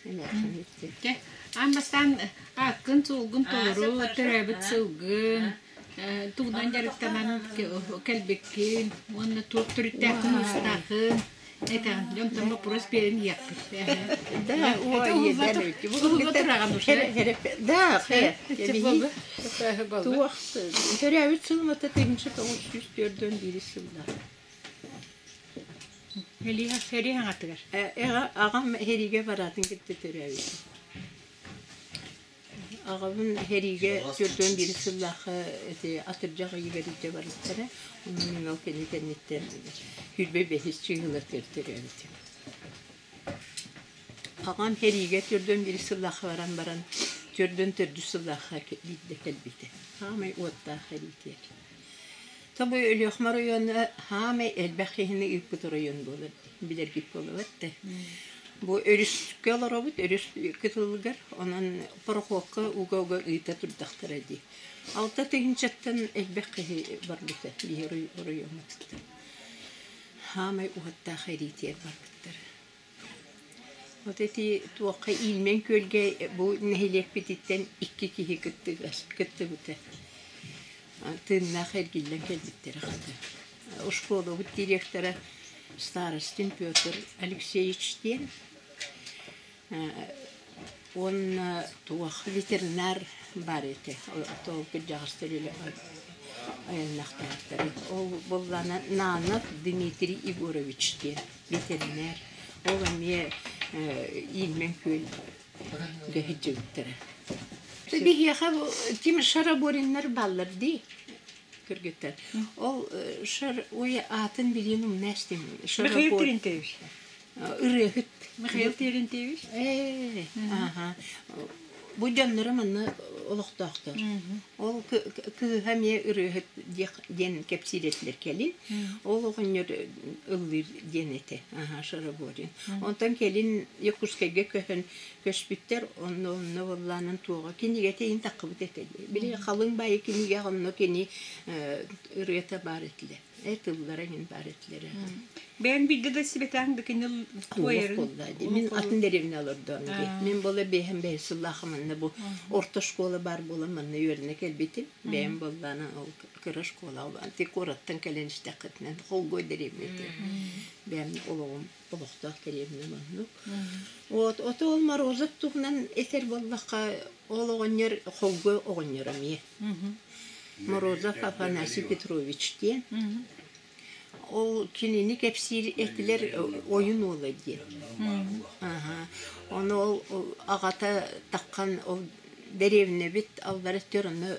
Эмээхсин ити. Чэ, аан бастаан ааккын-суолгун толору, төрөөбүт сылгын, тугунан дьарыктанан кэлбиккин уонна туох төрүттээххин уустааххын этэҕин. Дьонтон боппуруос биэрэн иһиэхпит. Да, ой, Уһулла тураҕын уже. Да, туох төрөөбүт сылым ата 1941 сыллар. Сэрии хаҥатыгар. Аҕам сэриигэ бараатын кытта төрөөбүтэ. Аҕабын сэриигэ 41 сыллаахха ити атырдьах ыйыгар илдьэ барбыттара. Онон мин ол кини кэнниттэн 25 чыыһылатыгар төрөөбүтүм. Аҕам сэриигэ 41 сыллаахха баран баран 44 сыллаахха биирдэ кэлбитэ. Саамай уоттаах сэриитигэр. Тобу Өлүөхүмэ оройуона саамай элбэх киһини ыыппыт оройуон буолар, билэргит буолуо этэ. Бу өрүскэ олоробут, өрүс кытылыгар, онон пароходка уга-уга ыыта турдахтара дии. 6 тыһыынчаттан элбэх киһи барбыта биһи оройуоммутуттан. Саамай уһаттаах эриитигэр барбыттар. Вот ити туохха Иилмэн күөлгэ бу нэһилиэкпититтэн икки киһи кыттыбыта. Тыыннаах эргиллэн кэлбиттэрэ хата. Оскуолабыт директора Старостин Петр Алексеевич диэн уонна туох ветеринар баар этэ. Ол кырдьаҕастар айаннахтаахтар. Ол буоллаҕына Нанов Дмитрий Егорович диэн ветеринар. Ол эмиэ Иилмэн күөл сылдьыбыттара. Биһиэхэ тим шарабориннар бааллар дии кыргыттар. Ол шар ой аатын билиэн умна истим. Михаил Терентьевич. Ырыаһыт. Михаил Терентьевич. Ээ, аха. Бу дьонноро манна олохтоохтор. Ол кыыһа эмиэ ырыаһыт диэн кэпсиир этилэр кэлин. Ол оҕонньор ыллыыр диэн этэ. Аха, Шараборин. Онтон кэлин Якутскайга көһөн көспүттэр, онно онно буоллаанан туоҕа кинигэтэ иһин таххыбыт этэ дии. Били халыҥ баайы кинигэ онно кини ырыата баар этилэр. Тыллара иһин баар этилэр. Бэйэҥ бииргэ да сибэтээн да кини туойарын. Мин атын дэриэбинэ олордоом дии. Мин буола бэйэм бэйэ сыллаахым манна бу орто школа баар буолан манна үөрэнэ кэлбитим. Бэйэм буоллаана ол кыра школа анти куораттан кэлэн истэххитинэ холгой дэриэбинэ Бэйэм олоҕум олохтоох дэриэбинэ маннык. Вот ото ол Морозов туһунан этэр буоллахха ол оҕонньор холгой оҕонньор эмиэ. Морозов Афанасий Петрович диэн. Ол кинини кэпсиир этилэр ойун уола диэн. Ону ол аҕата таххан ол дэриэбинэбит аллара өттүгэр онно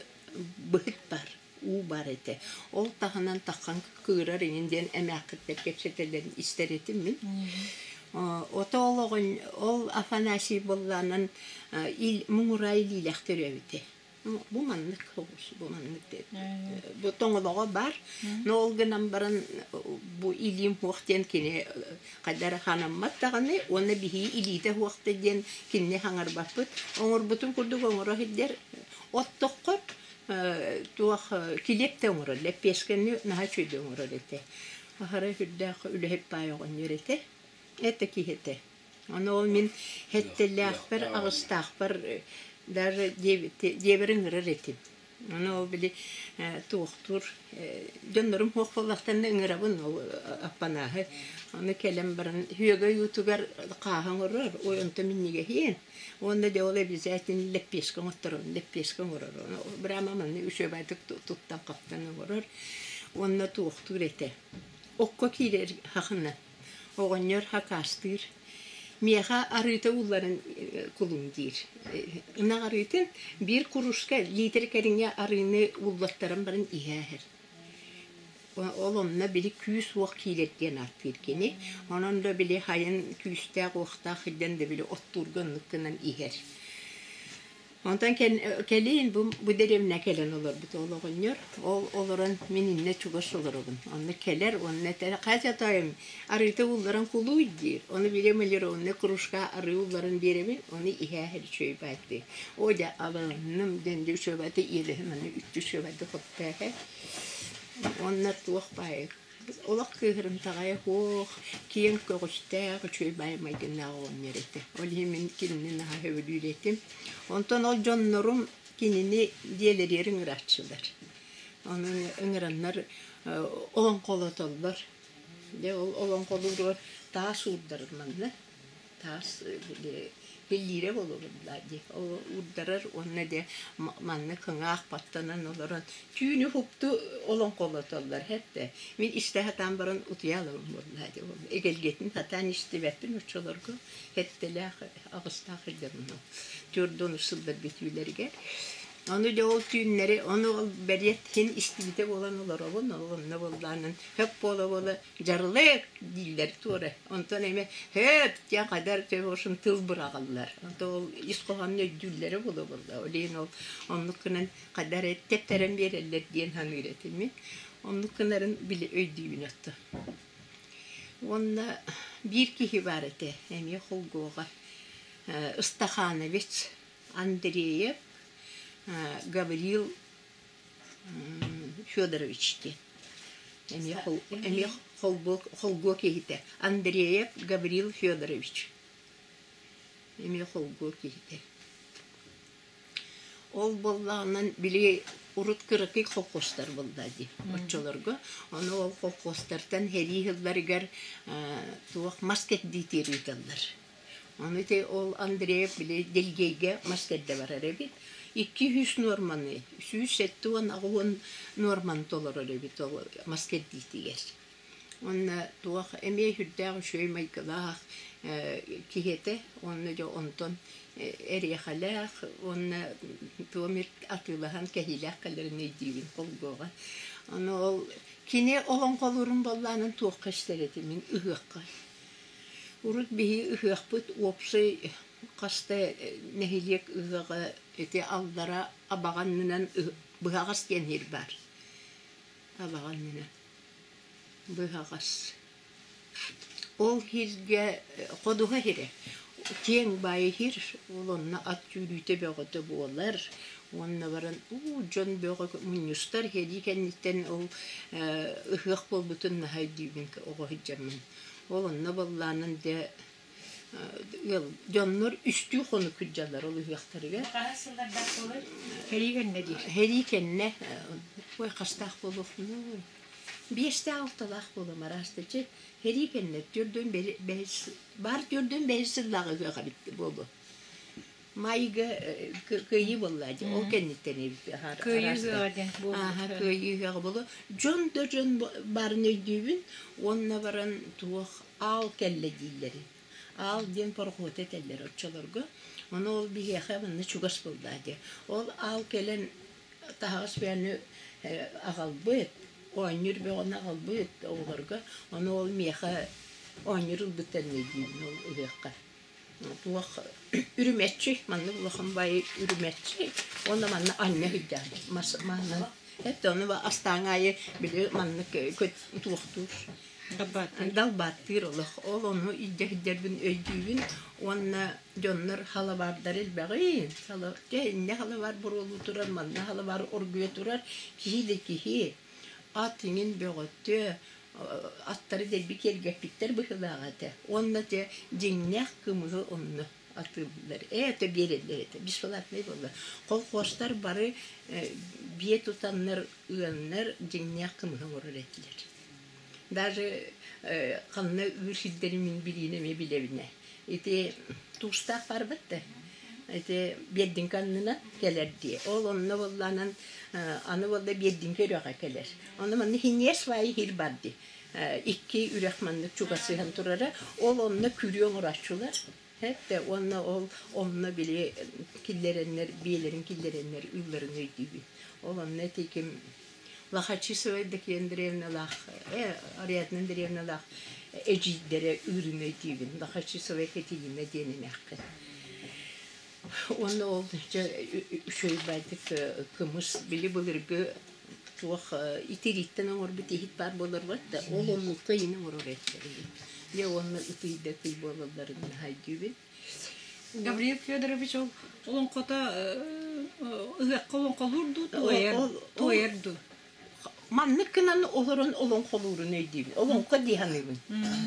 быһыт баар, уу баар этэ. Ол таһынан таххан кыырар иҥин диэн эмээххиттэр кэпсэтэллэрин истэр этим мин. Ото ол оҕон ол Афанасий буоллаанан муҥурай илиилээх төрөөбүтэ. Бу маннык соҕус, бу маннык бу тоҥолоҕо баар, но ол гынан баран бу илиим суох диэн кини хайда эрэ ханаммат даҕаны уонна биһиги илиитэ суох да диэн кинини хаҥарбаппыт. Оҥорбутун курдук оҥоро сылдьар. Оттоххо туох килиэп да оҥорор, лэппиэскэни наһаа үчүгэйдик оҥорор этэ. Аһара сүрдээх үлэһит баай оҕонньор этэ. Это киһи этэ. Ону ол мин сэттэлээхпэр, аҕыстаахпар даже дьиэбэр ыҥырар этим. Ону ол били туохтуур дьоннорум суох буоллахтарына ыҥырабын ол аппанааһы. Ону кэлэн баран Үөгэй уутугар хааһы оҥорор, ой онто минньигэһиэн. Уонна дьэ ол обязательно лэппиэскэ оҥотторон, лэппиэскэ оҥорор. Ону бырама манна үчүгэйдик туттан-хаптан оҥорор. Уонна туохтуур этэ. Окко киирэр хахына. Оҕонньор хакаастыыр: «Миэхэ арыыта уулларан кулун» диир. Ынах арыытын биир куруска лиитэр кэриҥэ арыыны ууллаттаран баран иһээһэр. Ол онно били күүс-уох киирэр диэн ааттыыр кини. Онон да били хайын күүстээх-уохтаах сылдьан да били оттуурга оннук гынан иһэр. Онтон кэлин бу бу дэриэбинэ кэлэн олорбут ол оҕонньор. Ол олорон мин иннэ чугас олоробун. Онно кэлэр уонна этэр «Хатя тоойум, арыыта уулларан кулууй» диир. Ону били эмалированнай кружка арыы уулларан биэрэбин, ону иһээһэр үчүгэй баайдыы. Оо дьэ абыланным диэн дьэ үчүгэй баайдыы иэлэһим аны үччү үчүгэй баайдыы хоттооһо. Уонна туох баайы. Олох кыыһырымтаҕайа суох, киэҥ көҕүстээх, үчүгэй баай майгыннаах оҕонньор этэ. Ол иһин мин кинини наһаа сөбүлүүр этим. Онтон ол дьоннорум кинини дьиэлэригэр ыҥырааччылар. Онон ыҥыраннар олоҥхолотоллор. Дьэ ол олоҥхолууругар таас уурдарар манна. Таас били биллиирэ буолуо дии. Ол уурдарар уонна дьэ манна кыҥаах баттанан олорон түүнү уһукту олоҥхолотоллор эттэ. Мин истэ сатаан баран утуйа алабын буолла дии. Эгэлгэтин сатаан истибэппин оччолорго сэттэлээх аҕыстаах сылдьабын 40 сыллар бүтүүлэригэр. Ону дьэ ол түүннэри, ону ол бэриэт син истибитэ буолан олоробун, ол онно буоллаанын хөп буола-буола дьарылык дииллэр туора. Онтон эмэ хөп диэн хайдар в тыл быраҕаллар. Онто ол ис хоһоонун өйдүүллэрэ буола-буола. Ол иһин ол оннук гынан хайдар тэптэрэн биэрэллэр диэн саныыр этим мин. Оннук гынарын били өйдүүбүн отто. Уонна биир киһи баар этэ, эмиэ холгуоҕа Ыстаханович Андреев Гаврил Федорович диэн эмиэ эмиэ холбуо киһитэ Андреев Гаврил Федорович эмиэ холбуо киһитэ. Ол буоллаҕынан били урут кыракый колхозтар буолла дии оччолорго. Ону ол колхозтартан сэрии сылларыгар туох мас кэрдиитигэр ыыталлар. Ону ити ол Андреев били Дэлгэйгэ мас кэрдэ барар эбит. 200 нуорманы, 178 нуорманы толорор эбит ол мас кэрдиитигэр. Уонна туох эмиэ сүрдээх үчүгэй майгылаах киһи этэ. Уонна дьэ онтон эриэхэлээх уонна туом атыылаһан кэһиилээх кэлэрин өйдүүбүн холгуоҕа. Ону ол кини олоҥхолуурун буоллаанын туохха истэр этим мин ыһыахха. Урут биһи ыһыахпыт уопсай хаста нэһилиэк ыһыаҕа ити аллара Абаҕа аннынан Быһаҕас диэн сир баар. Абаҕа аннынан. Быһаҕас. Ол сиргэ ходуһа сирэ киэҥ баайы сир, ол онно ат сүүрүүтэ бөҕөтө буолар уонна баран уу дьон бөҕө мунньустар сэрии кэнниттэн ол ыһыах буолбутун наһаа өйдүүбүн оҕо сылдьаммын. Ол онно быллаанан дьэ ыал дьоннор үстүү хонук сылдьаллар ол ыһыахтарыгар. Хаһыс сыллардаах буолар? Сэрии кэннэ диир. Сэрии кэннэ ой хастаах буолуохпунуй? Биэстээх-алталаах буолуом араастачы сэрии кэннэ төрдүөн бэһис баар төрдүөн бэһис сыллааҕы ыһыах эбит буолуо. Майга кыайыы буолла дии ол кэнниттэн эбит Кыайыы ыһыаҕа диэн Ааһа кыайыы ыһыаҕа буолуо. Дьон да дьон баарын өйдүүбүн уонна баран туох аал кэллэ дииллэрин. Аал диэн порохуота этэллэр оччолорго. Ону ол биһиэхэ манна чугас буолла дии. Ол аал кэлэн таһаҕас бэйэни аҕалбыт, оонньуур бөҕөнү аҕалбыт оҕолорго. Ону ол миэхэ оонньуур ылбыттарын өйдүүбүн ол ыһыахха. Туох үрүмэччи, маннык улахан баайы үрүмэччи уонна манна анньа сылдьар мас маһынан. Это ону астааҥ аайы били маннык туохтуур далбааттыыр олох. Ол ону илдьэ сылдьарбын өйдүүбүн уонна дьоннор халабаардара элбэҕин. Дьэ иннэ халабаар буруолуу турар, манна халабаар оргуйа турар. Киһи да киһи ат иҥин бөҕөтө, аттары дэлби киэргэппиттэр быһыылаах этэ. Уонна дьэ дьиҥнээх кымыһы онно атыылыыллар. Ээ это биэрэллэр этэ. Бесплатнай буолла. Колхозтар бары биэ тутаннар, ыаннар дьиҥнээх кымыһы оҥорор этилэр. Даже ханна ыыр сирдэрин мин билиини эмиэ билэбинэ. Ити туустаах барбыт да ити Биэрдиҥкэ аннынан кэлэр дии. Ол онно буоллаанан аны буолла Биэрдиҥкэ үрэҕэ кэлэр. Онно манна хиньиэс баайы хир бар дии. Икки үрэх маннык чугасыһан турара. Ол онно күрүө оҥорооччулар. Хэттэ уонна ол онно били киллэрэннэр, биэлэрин киллэрэннэр ыылларын өйдүүбүн. Ол онно ити ким Лохачисова Евдокия Андреевналаах, Ариадна Андреевналаах эдьиийдэрэ ыырын өйдүүбүн. Лохачисова Екатерина диэн эмээххин. Уонна ол дьэ үчүгэй баайдык кымыс били былыргы туох итирииттэн оҥорбут иһит баар буолар да ол оннукка иһин оҥорор этилэр. Дьэ уонна ытый да ытый буолалларын наһаа өйдүүбүн. Гавриил Федорович ол олоҥхото ыһыахха олоҥхолуур дуу, туойар, туойар дуу? Маннык гынан олорон олоҥхолуурун өйдүүбүн. Олоҥхо дии саныыбын.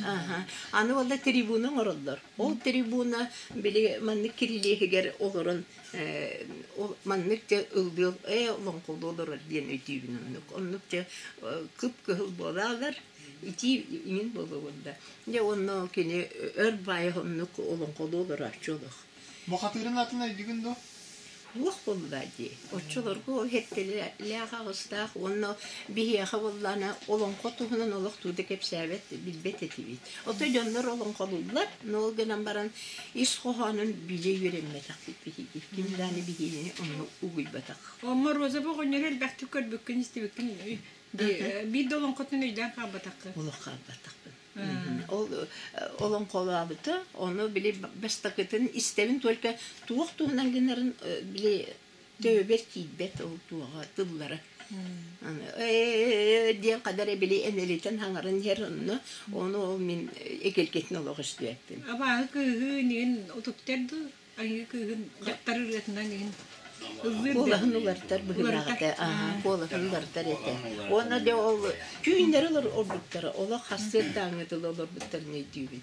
Аха. Аны уолла трибуна оҥороллор. Ол трибуна били маннык кирилиэһигэр олорон ол маннык дьэ ыллыал ээ олоҥхолуу олорор диэн өйдүүбүн оннук. Оннук дьэ кып-кыһыл буолаалар итии иҥин буолуо да. Дьэ уонна кини өр баайы оннук олоҥхолуу олорооччу олох. Бухатыырын атын өйдүүгүн дуо? Суох буолла дии. Оччолорго ол сэттэлээх аҕыстаах уонна биһиэхэ буоллаҕына олоҥхо туһунан олох туу да кэпсээбэт, билбэт этибит. Отой дьоннор олоҥхолууллар, но ол гынан баран ис хоһоонун билэ үөрэммэтэхпит биһиги. Ким даҕаны биһигини онно угуйбатах. Онно Роза оҕонньору элбэхтик көрбүккүн, истибиккин биир да олоҥхотун өйдөөн хаалбатаххын. Олох хаалбатахпын. Ол олоҥхолообута, ону били бастакытын истэбин только туох туһунан гынарын били төбөбөр киирбэт ол туоҕа тыллара. Ээ диэн хадара били энэлитэн хаҥаран иһэр онно ону ол мин эгэлгэтин олох истибэппин. Абааһы кыыһы иһин утуктар дуу? Айыы кыыһын дьахтар ырыатынан иһин ыллыыр Куолаһын уларытар быһыылаах этэ. Аһа, куолаһын уларытар этэ. Уонна дьэ ол түүннэри олорбуттара. Олох сарсыардааҥҥы тылы олорбуттарын өйдүүбүн.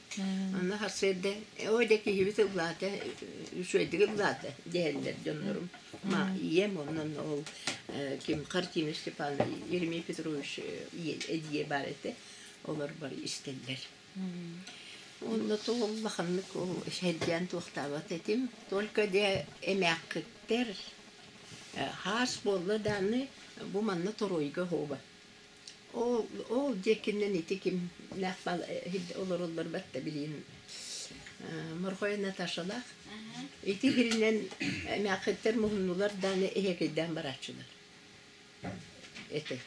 Онно сарсыарда оо дьэ киһибит ыллаата, үчүгэйдик ыллаата дэһэллэр дьоннорум. Ма ийэм онон ол ким Хартина Степановна, Еремей Петрович эдьиийэ баар этэ. Олор бары истэллэр. Уонна туох улаханнык ол сэргээн туохтаабат этим. Только дьэ эмээххиттэр хаас буолла даҕаны бу манна торуойга оһуоба. Ол ол диэкинэн ити кимнээх олороллор батта билигин Морхой Наташалаах. Ити иһиринэн эмээххиттэр муһуннулар даҕаны эһиэкэйдээн барааччылар. Этэ.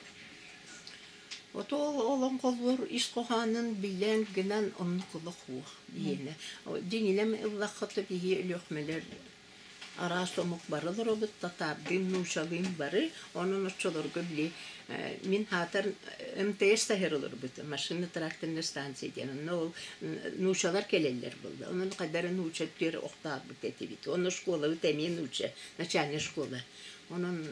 Ото ол олоҥхолуур ис хоһоонун билэн гынан оннук олох уох диэнэ. Дьиҥинэн ыллахха то киһи өлүөхмэлэр араас омук бары олоробут, татаардыын, нуучалыын бары. Онон оччолорго били мин хаатар МТС таһыгар олорбутум, машинно-тракторная станция диэн. Онно ол нуучалар кэлэллэр буолла. Онон хайдах эрэ нууча түөр охтообут этибит. Онно школабыт эмиэ нууча, начальная школа. Онон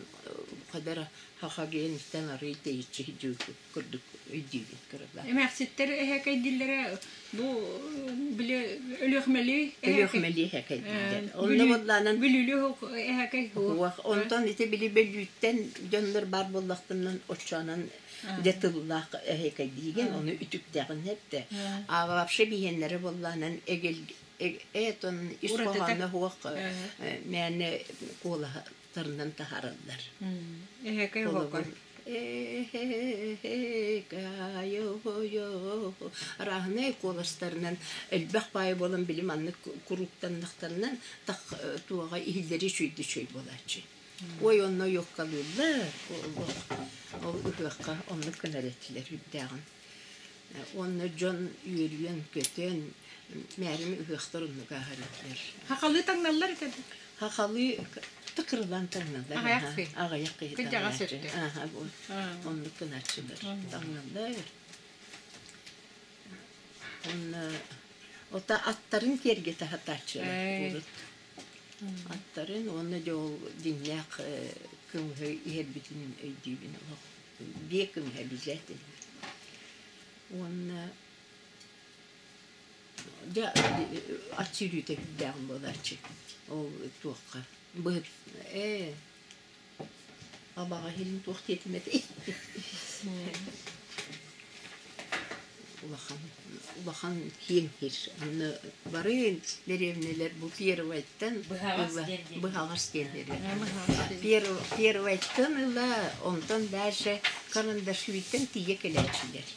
хайдах эрэ Саха гиэниттэн арыый тэйиччи курдук өйдүүбүн кыралаан. Эмээхситтэр эһээкэйдииллэрэ бу били Өлүөхмэлии Өлүөхмэлии эһээкэйдииллэр. Онно буоллаанан Бүлүүлүү эһээкэй Уох онтон ити били Бүлүүттэн дьоннор баар буоллахтарынан оччоонон дьэ тыллаах эһээкэйдиигин ону үтүктэҕин эттэ. А вообще биһиэннэрэ буоллаанан эгэл этон ис хоһооно суох мээнэ куолаһа тарынан таһаараллар. Эһэкэй Холобур, арааһынай куоластарынан элбэх баай буолан били маннык курууктаннахтарынан тах туоҕа иһиллэри үчүйдү үчүй буолааччы. Ой онно уйуккалыыллар ол ыһыахха оннук гынар этилэр үрдээҕин. Уонна дьон үөрүйэн-көтөн мээрим ыһыахтар оннук ааһар этилэр. Хахалыы таҥналлар этэ Хахалыы тыкырылан таҥналлар. Аҕыйах киһи. Аҕыйах киһи Кырдьаҕас таҥнааччы. өттө. Ааһа, бу оннук гынааччылар таҥналлар. Уонна ота аттарын киэргэтэ сатааччылар урут. Аттарын уонна дьэ ол дьиҥнээх кымыһы иһэрбитин өйдүүбүн олох. Биэ кымыһа обязательно. Уонна дьэ ат сүүрүүтэ күүрдээҕим буолааччы. Ол туохха быһыт ээ абаҕа иһин туох диэтим этэй Улахан улахан киэҥ сир. Онно бары дэриэбинэлэр бу первайтан ыла быһаҕас диэн Первайтан ыла онтон дальше карандашвиттан тиийэ кэлээччилэр.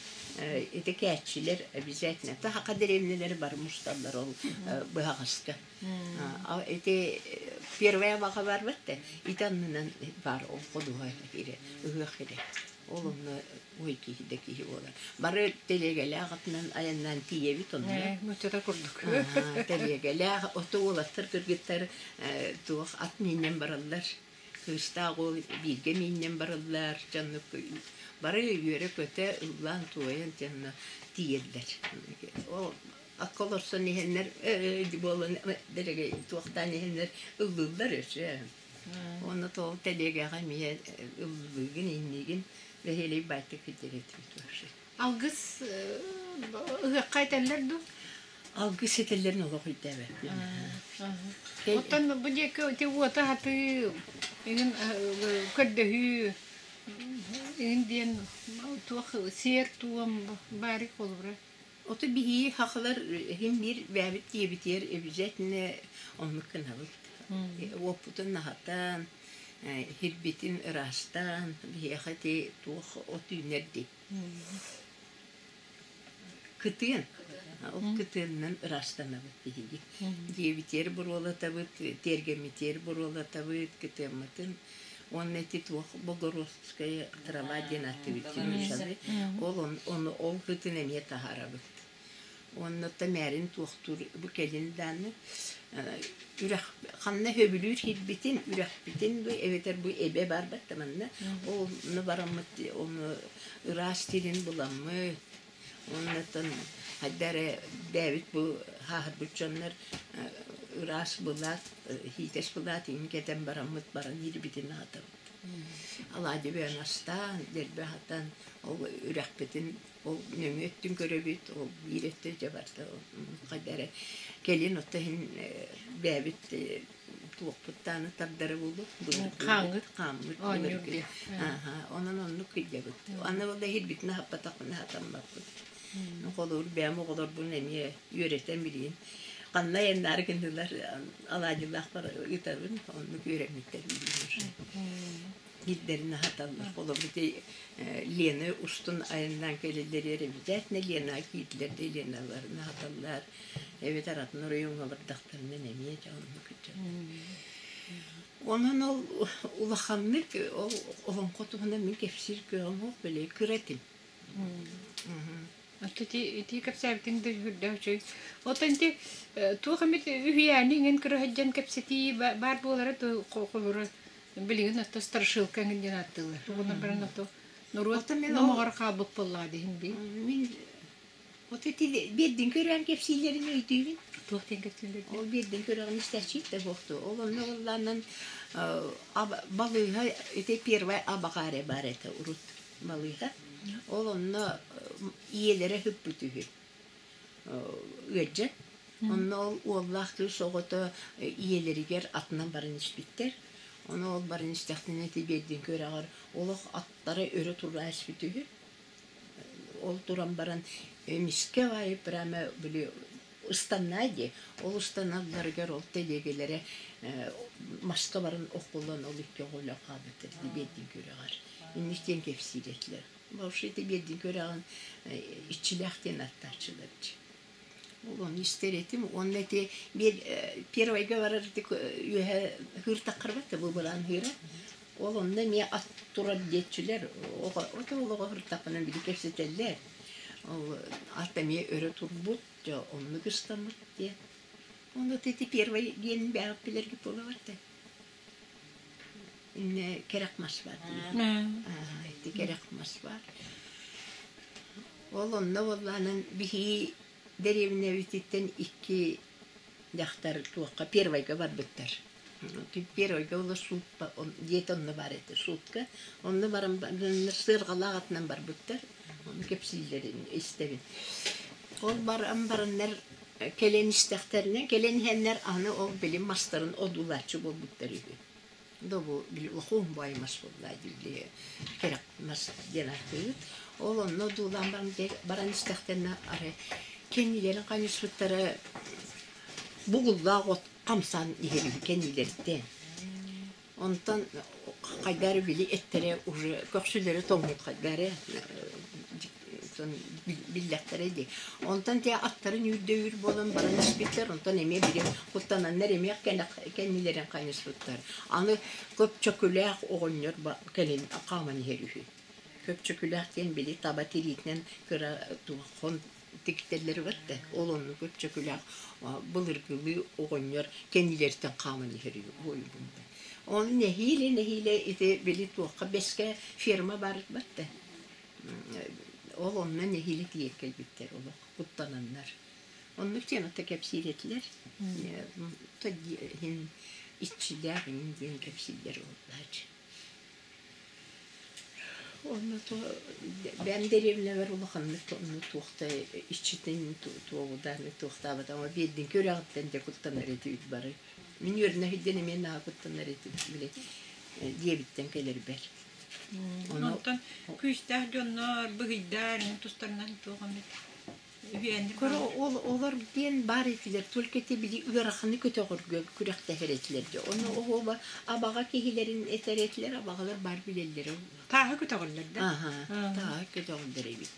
Ити кээччилэр обязательно. Таһака дэриэбинэлэри бары мусталлар ол быһаҕаска. Ити первая баҕа барбат да ити аннынан баар ол ходуһа иһирэ, ыһыах иһирэ. Ол онно ой киһи да киһи буолар. Бары тэлиэгэлээх атынан айаннаан тиийэбит онно. Нууччата курдук. Тэлиэгэлээх ото уолаттар кыргыттар туох ат миинньэн бараллар. Кыыстаах уол бииргэ миинньэн бараллар. Дьоннук бары үөрэ-көтө ыллаан-туойан дьонно тиийэллэр. Ол акка олорсон иһэннэр буолан дэлэгэй туохтаан иһэннэр ыллыыллар өссө. Уонна тоҕо тэлиэгэҕэ эмиэ ыллыыгын, иннигин. Бэһиэлэй байтык килдэр этибит вообще. Алгыс ыһыахха этэллэр дуу? Алгыс этэллэрин олох өйдөөбөппүн. Оттон бу диэки ити уота хатыы игин көрдөһүү игин диэн туох сиэр туом баарый холобура? Ото биһии хахалар иһин биир бэйэбит диэбитигэр обязательно оннук гынабыт. Уоппутун наһатан, иһирбитин ыраастаан, биһиэхэ ити туох от үүнэр дии. Кытыан. Ол кытыанынан ыраастанабыт биһиги. Дьиэбитигэр буруолатабыт, тиэргэммитигэр буруолатабыт, кытыаммытын. Уонна ити туох Богородская трава диэн ааттыыбыт Ол ону ол кытын эмиэ таһаарабыт. Уонна мээрин туохтуур бу кэлин дааны үрэх ханна сөбүлүүр сирбитин үрэхпитин бу эбэтэр бу эбэ барбат да манна онно бараммыт ону ыраас сирин буламмыт уоннаттан хайда эрэ бэйэбит бу хааһырбыт дьоннор ыраас былаат хиитэс былаат иҥин кэтэн бараммыт баран иирбитин аһатабыт алаадьы бөөн астаан дьэрбэ аһатан ол үрэхпитин ол нөҥүө өттүн көрөбүт, ол биир өттө дьэ барыта хайда эрэ кэлин отто иһин бэйэбит туохпут дааны тардара буолуо Хааммыт. хааммыт Оонньуур диye. Онон оннук кыйдабыт. Аны ол иһирбитин аһаппатахпына хатаммаппыт. Холобур бэйэм оҕолорбун эмиэ үөрэтэн билигин ханна айаннаары гыннылар алаадьылаах ыытабын оннук үөрэммиттэр билигин Биирдэрин аһаталлар. Холобур, ити Лена устун айаннаан кэлэллэригэр обязательно Ленаҕа киирдилэр да Леналарын аһаталлар. Эбэтэр атын оройуоҥҥа бардахтарына эмиэ дьэ оннук дьон. Онон ол улаханнык ол олоҥхо туһунан мин кэпсиир кыаҕым суох били кыра этим. Ити ити кэпсээбитиҥ да сүрдээх үчүгэй. Оттон ити туох эмит үһүйээни иҥин көрө сылдьан кэпсэтии баар буолара холобура билигин ото страшилка эҥин диэн ааттыыллар. Уонна баран ото норуот Оттон мин ол номоҕор хаалбыт буоллаҕа диһин бии. Мин вот ити биэрдин көрөөн кэпсииллэрин өйдүүбүн. Туох диэн кэпсииллэр Ол биэрдин көрөҕүн истээччиит да буохту. Ол онно уоллаанан балыыһа ити первай абаҕа эрэ баар этэ урут балыыһа. Ол онно ийэлэрэ ыһыппыт үһү ыалдьан. Онно ол уоллаах кыыс оҕото ийэлэригэр атынан баран испиттэр. Ону ол баран истэхтэринэ ити биэрдин күөрэҕэр олох аттара өрө тура испит үһү. Ол туран баран эмискэ аайы прямо били ыстаннаа дии. Ол ыстаналларыгар ол тэлиэгэлэрэ маска баран охуллан ол икки оҕолоох хаалбыттар ити биэрдин күрэҕэр. Инник диэн кэпсиир этилэр. Вообще ити биэрдин күрэҕин иччилээх диэн аттааччылар дии. Ол ону истэр этим. Уонна ити биэр первойга барар ити үөһэ ыһыыр таххарбат да бу былаан ыһыыра. Ол онно эмиэ ат турар диэччилэр. Оҕо олоҕо ыһыртаххына били кэпсэтэллэр. Ол ат эмиэ өрө турбут Дьэ, оннук ыстаммыт диэн. Ону ити первый диэн бэҕэт билэргит буолабат да. Иннэ кэрэх мас бар дии. Ити кэрэх мас бар. Ол онно буоллаанан биһии дэриэбинэбититтэн икки дьахтар туохха первойга барбыттар. Первойга ол суут диэтэ онно бар этэ суутка. Онно баран сыарҕалаах атынан барбыттар. Ону кэпсииллэрин истэбин. Ол баран бараннар кэлэн истэхтэринэ, кэлэн иһэннэр аны ол били мастарын одуулааччы буолбуттар үһү. Да бу били улахан баай мас буолла дии кэрэх мас диэн ааттыыбыт. Ол онно одуулаан баран, баран истэхтэринэ арай кэннилэрин хайыспыттара бугуллаах от хамсаан иһэр үһү кэннилэриттэн. Онтон хайда эрэ били эттэрэ уже көхсүлэрэ тоҥмут хайда эрэ биллэхтэрэ дии. Онтон те аттарын үүрдэ үүр буолан баран испиттэр, онтон эмиэ били куттананнар эмиэ кэннилэрин хайыспыттар. Аны көпчөкүлээх оҕонньор кэлин хааман иһэр үһү. Көпчөкүлээх диэн били таба тириитинэн кыра хон тиктэллэр да ол оннук өкчөкүлээх былыргылыы оҕонньор кэннилэриттэн хааман иһэр буойбунда. Оны нэһиилэ нэһиилэ ити били туохха бэскэ ферма бар да ол онно нэһиилэ тиийэн кэлбиттэр олох куттананнар. Оннук диэн ата кэпсиир этилэр. Иһин иччилээх иһин диэн кэпсииллэр буоллааччы. Онно бэйэм дэриэбинэбэр улаханнык онно туох да иччитин туоҕудааны туохтаабатаҕым биэрдиҥки үрэҕиттэн дьэ куттанар этибит бары. Мин үөрэнэ сылдьан эмиэ наһаа куттанар этим били дьиэбиттэн кэлэрбэр. Онтон күүстээх дьоннор, быһыйдар тустарынан туох эмит Көрө ол олор диэн баар этилэр, только ити били ыараханы көтөҕөргө күрэхтэһэр этилэр дьэ. Ону оһуоба абаҕа киһилэрин этэр этилэр, абаҕалар баар билэллэрэ. Тааһы көтөҕөллөр да? Аха, тааһы көтөҕөллөр эбит.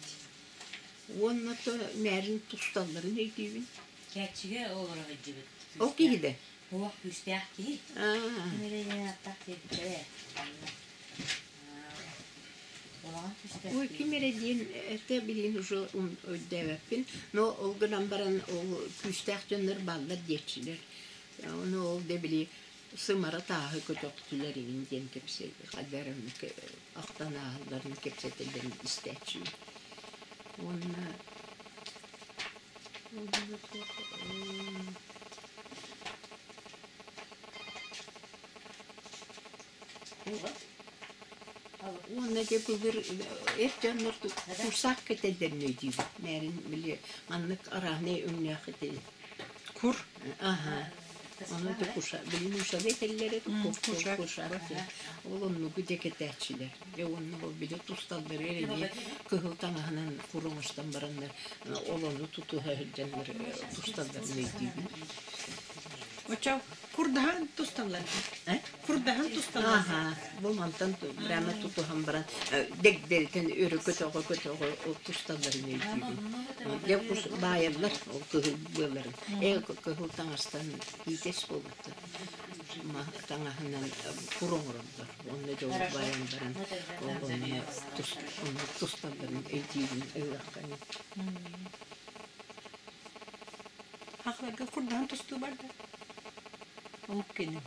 Уонна то мээрин тусталларын өйдүүбүн. Кээччигэ олоро сылдьыбыт. Ол киһи да? Уох күүстээх киһи. Ким эрэ диэн аттаах диэбиттэрэ. Ой, ким эрэ диэн этэ билигин уже өйдөөбөппүн. Но ол гынан баран ол күүстээх дьоннор бааллар диэччилэр. Ону ол да били сымара тааһы көтөхтүлэр иҥин диэн кэпсэ хайдарын ахтан ааһалларын кэпсэтэллэрин истээччибин. Уонна Уонна дьэ былыр эр дьоннор курсаах кэтэллэрин өйдүүбүт. Мээрин били маннык арааһынай өҥнөөх ити Кур. Аһа. Ону да куша били нуучалыы этэллэрэ куршак Ол оннугу дьэ кэтээччилэр. Дьэ уонна ол били тусталларыгар эмиэ кыһыл таҥаһынан кур оҥостон бараннар ол ону тутуһа сылдьаннар тусталларын өйдүүбүн. Оччо курдаһан тусталлар. Курдаһан тусталлар. Аха, бу мантан прямо тутуһан баран дэгдэритэн өрө көтөҕө-көтөҕө ол тусталларын өйдүүбүн. Дьэ кус баайаллар ол кыһыл быаларын. Ээ кыһыл таҥастан иитэс буолбуттар. Таҥаһынан кур оҥороллор. Онно дьэ ол баайан баран ол онно тусталларын өйдүүбүн ыһыахханы. Хахларга курдаһан тустуу бар да? Омук кини.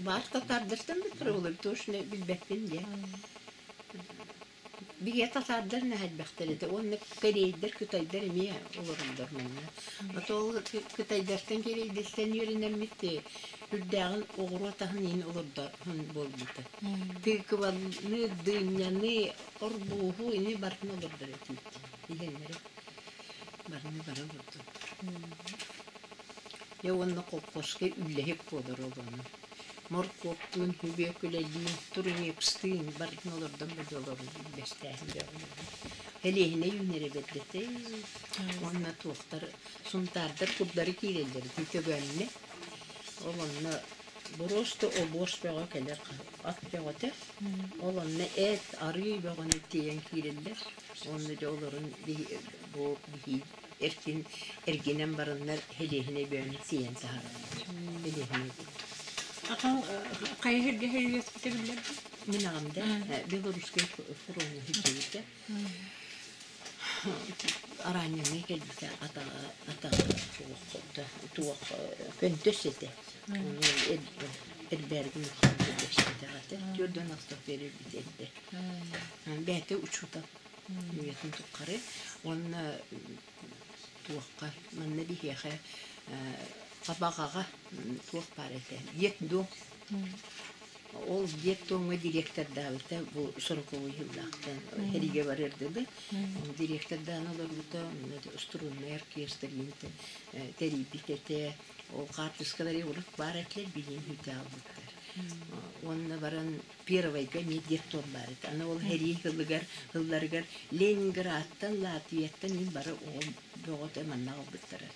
Баар татаардартан да турабылар точно билбэппин диэ. Биһиэ татаардар наһаа элбэхтэр этэ уонна кэриэйдэр, кытайдар эмиэ олороллор манна. Ото ол кытайдартан кэриэйдэртэн үөрэнэммит үрдээҕин оҕуруот аһын иһин олордоһун буолбута. Тыкваны, дыняны, орбууһу ини барытын олордор этибит иһэллэрэ. Барыны бары олордор. Дьэ уонна колхозка үлэһит буолар ол ону. Моркуоптуун, сүбүөкүлэлиин, турнепстыын барытын олордон да олорон үллэстээһин бөҕө. Элиэһинэй үүнэрэ бэрдэтэ. Уонна туохтар сунтаардар курдары киирэллэр ити төгөөннө. Ол онно боруоста обуос бөҕө кэлэр ат бөҕөтө. Ол онно эт, арыы бөҕөнү тиэйэн киирэллэр. Уонна дьэ олорун бу биһии эркин эргинэн бараннар Элиэһинэй бөөнү тиэйэн таһаараллар. Элиэһинэй Ахан хайа сиргэ үөспүтэ биллэр Мин аҕам да Белорусскай фроҥҥа сылдьыбыта. Араанньаҥҥа кэлбитэ атаҕа атаҕа туох туох көнтөс этэ. Ону эрбээргин этэ. Түөрдэн алтан биэрэрбит эрдэ. Бэйэтэ учуутал үйэтин тухары уонна туохха манна биһиэхэ Абаҕаҕа туох баар этэ детдом ол детдомҥа директордаабыта бу сороковой сыллаахтан сэриигэ барыар дылы директордаан олорбута струнный оркестр тэрийбит этэ ол хаартыскалары урут баар этилэр билигин бүтэ хаалбыттар уонна баран Первайга эмиэ детдом баар этэ. Аны ол сэрии сылыгар, сылларыгар Ленинградтан, Латвияттан мин бары оҕом бөҕөтө манна аҕалбыттара.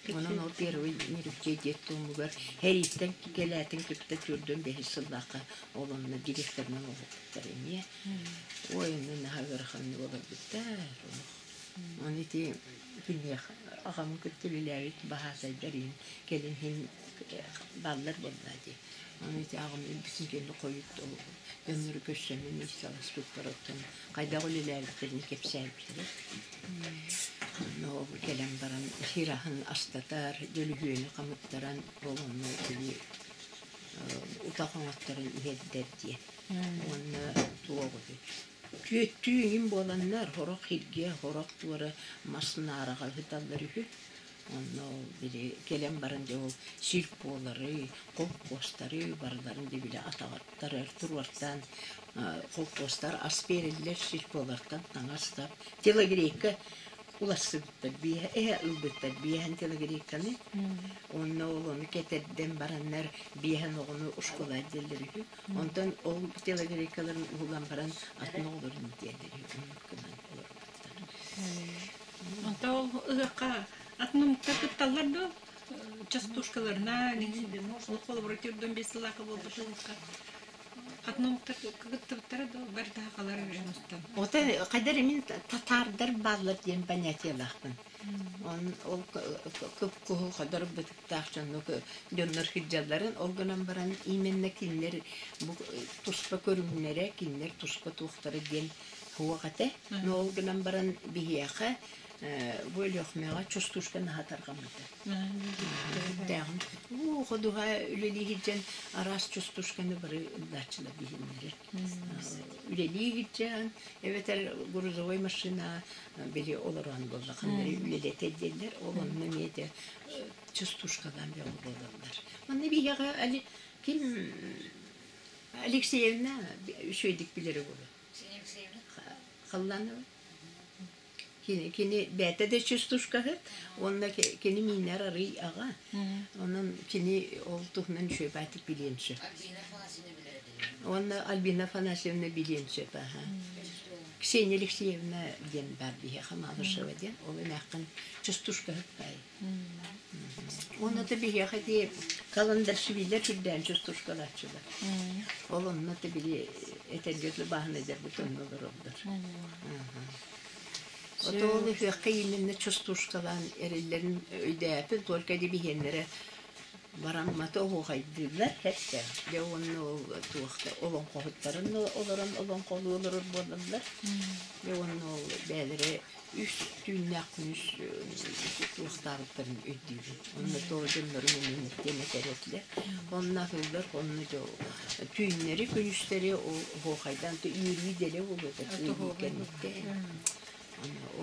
Онон ол первый Нерюкчей детдомугар сэрииттэн кэлээтин кытта төрдүөн бэһис сыллаахха ол онно директорынан олорбуттар эмиэ. Ой, онно наһаа ыараханнык олорбуттар. Оны ити күннээх аҕамын кытта үлэлээбит баһаатайдар иһин кэлин иһин бааллар буоллаа дии. Аны ити аҕам өлбүтүн кэннэ хойут дьоннору көрсөммүн ыйыталаспыппар оттон хайдах үлэлээбиттэрин кэпсээбиттэрэ. Онно ол кэлэн баран сир аһын астатар, дьөлүһүөнү хамыттаран ол онно били утах оҥотторон иһэрдэр диэн. Уонна туох үһү Түөттүү иҥин буоланнар, сорох сиргэ, сорох туора мас наараҕа ыһыталлар үһү. Онно ол били кэлэн баран дьэ ол сельполары, холкуостары барыларын дьэ били атаҕаттар туруортаан холкуостар ас биэрэллэр, сельполартан таҥас-сап, телогрейка уларсыбыттар, биэһэ эһэ ылбыттар биэһэн телогрейканы. Онно ол ону кэтэрдэн бараннар биэһэн оҕону школа диэллэр үһү. Онтон ол телогрейкаларын уһулан баран атын оҕолорун диэллэр үһү. Оннук гынан олорбуттар. Онто ол ыһыахха атын омуктар кытталлар дуо? Частушкаларына, ол холобура төрдөн бес сыллаахха буолбут ыһыахха атын омуктар кыттыбыттара дуо? Бары сахалар устан. Ота хайдар мин татаардар бааллар диэн понятиелаахпын. Ол кып-куһу ходор бытыктаах дьоннор сылдьалларын, ол гынан баран именно кинилэр бу туспа көрүҥнэрэ, кинилэр туспа туохтара диэн суох этэ. Но ол гынан баран биһиэхэ бу Өлүөхүмэҕэ чустушка наһаа тарҕаммыта. Дээҕин уу ходуһа үлэлии сылдьан араас чустушканы бары ыллааччылар биһиннэрэ. Үлэлии сылдьан эбэтэр грузовой машина били олорон буоллаххына үлэлэтэ дииллэр, ол онно эмиэ де частушкалаан бөҕө буолаллар. Манна биһиэхэ ким Алексеевна үчүгэйдик билэрэ буолуо. Халлаанова. Кини, кини бэйэтэ да частушкаһыт, уонна кини миинэр арый аҕа. Онон кини ол туһунан үчүгэй баайтык билиэн сөп. Уонна Альбина Афанасьевна билиэн сөп аха. Ксения Алексеевна диэн баар биһиэхэ Малышева диэн, ол эмээххин частушкаһыт баай. Уонна да биһиэхэ ити каландаршвилер сүрдээн частушкалааччылар. Ол онно да били этэргэ дылы бааһынайдарбыт онно олороллор. Ото ол ыһыахха именно частушкалаан эрэллэрин өйдөөпүн, только ди биһиэннэрэ барамматы оһуохайдыыллар хэттэ. Дьэ уонна ол туохта олоҥхоһуттарын олорон олоҥхолуу олорор буолаллар. Дьэ уонна ол бэйэлэрэ үс түүннээх күнүс туохтаабыттарын өйдүүбүн. Онно тоҕо дьоннорун эмиэ этэр этилэр. Онно аһыыллар, онно дьэ түүннэри, күнүстэри ол оһуохайдаан үөрүү дэлэ буолуо этэ кэнниттэн.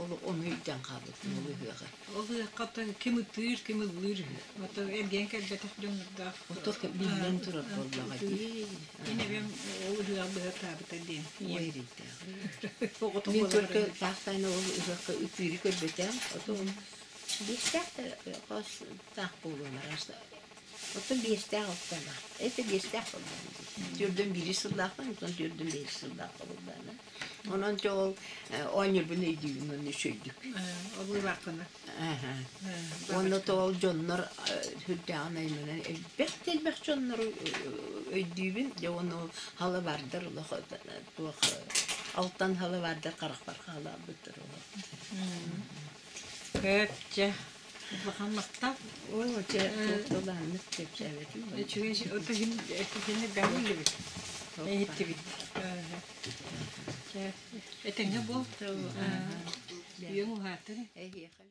Ол ону өйдөөн хаалбытым ол ыһыаҕы. Ол ыһыахха оттон ким ытыыр, ким ыллыыр үһү. Ото эргийэн кэлбэтэх дьоннордоох. Ото биллэн турар буоллаҕа дии. Мин эбэм ол ыһыаҕы быһа ытаабыта диэн. Ой эрэйдээх. Мин только таах-таайна ол ыһыахха ытыыры көрбөтөм. Ото ол биэстээх да хос таах буолуон араас Оттон биэстээх алталаах. Это биэстээх буоллаҕа дии. Төрдөн биир сыллаахпын, оттон төрдөн биир сыллаах буоллаҕына. Онон дьэ ол оонньуурбун өйдүүбүн уонна үчүгэйдик. Олуйлааххына. Уонна то ол дьоннор сүрдээҕин айманан элбэх да элбэх дьоннору өйдүүбүн. Дьэ уонна ол халабардар олох туох алтан халабардар харахпар хаалаабыттар олох. Көп дьэ улахан махтал. Оо, дьэ, туох кэпсээбэтим. Үчүгэй ото иһин элбэҕи биллибит. Иһиттибит. Этэҥҥэ буол. Үйэҥ уһаатын. Эһиэхэ.